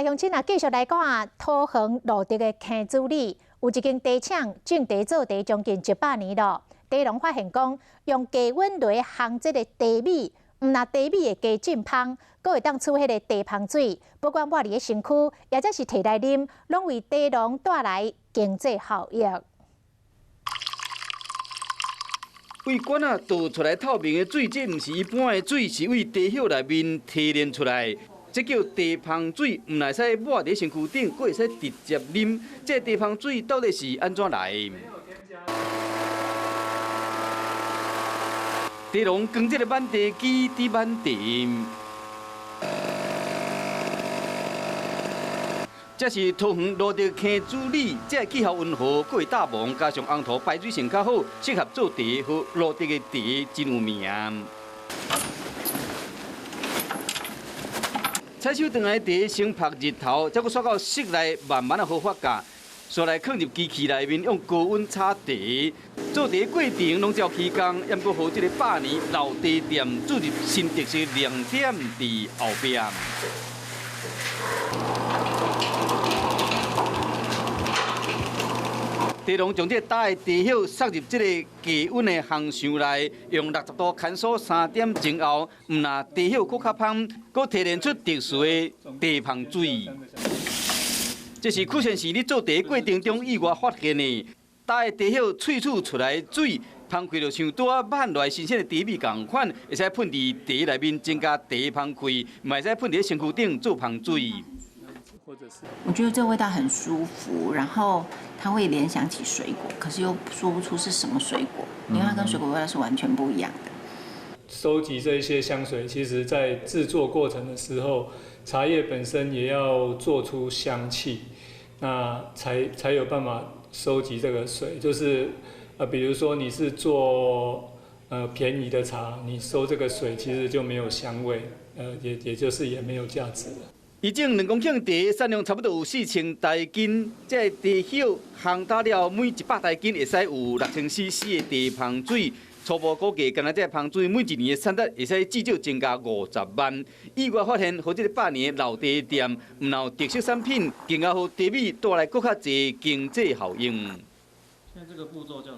鄉親啊，繼續來講桃園蘆竹的坑子里有一間茶廠種茶做茶將近100年咯。茶農發現講，用低溫來烘這个茶米，毋但茶米會加浸芳，閣會當出彼个茶芳水，不管抹佇咧身軀，抑者是提來啉，攏為茶農帶來經濟效益。對罐仔倒出來透明的水，這毋是一般的水，是對茶葉內面提煉出來。這叫茶芳水，毋但會使抹佇身軀頂，閣會使直接啉。這茶芳水到底是按怎來？茶農扛這个挽茶機佇挽茶。這是桃園蘆竹坑子里，這个氣候溫和，閣會搭雺，加上紅土排水性較好，適合做茶和蘆竹的茶真有名。採收轉來的茶，先曝日頭，才閣煞到室內慢慢仔好發酵，煞來囥入機器內面，用高溫炒茶。做茶過程攏照起工，猶閣予這个百年老茶店注入新特色亮點佇後壁。茶農將這打的茶葉送入這個低溫的烘箱內，用60度乾燥3點鐘後，毋但茶葉閣較芳，閣提煉出特殊的茶芳水。這是曲線是咧做茶過程中意外發現的，打的茶葉萃取出來的水，芳氣就像拄仔挽落來新鮮的茶米仝款，會使噴佇茶內面增加茶芳氣，嘛會使噴佇身軀頂做芳水。我覺得這個味道很舒服，然後它會聯想起水果，可是又說不出是什麼水果，因為它跟水果味道是完全不一樣的。收集這些香水，其實在製作過程的時候，茶葉本身也要做出香氣，那才有辦法收集這個水。就是比如說你是做便宜的茶，你收這個水其實就沒有香味，也就是也沒有價值了。伊種2公頃茶，產量差不多有4000台斤。這个茶葉烘焦了，每100台斤會使有6000 cc 的茶芳水。初步估計，干焦這个芳水每一年的產值會使至少增加50萬。意外發現，予這个百年老茶店，毋但有特色產品，更加予茶米帶來閣較濟經濟效應。現在這個步驟叫。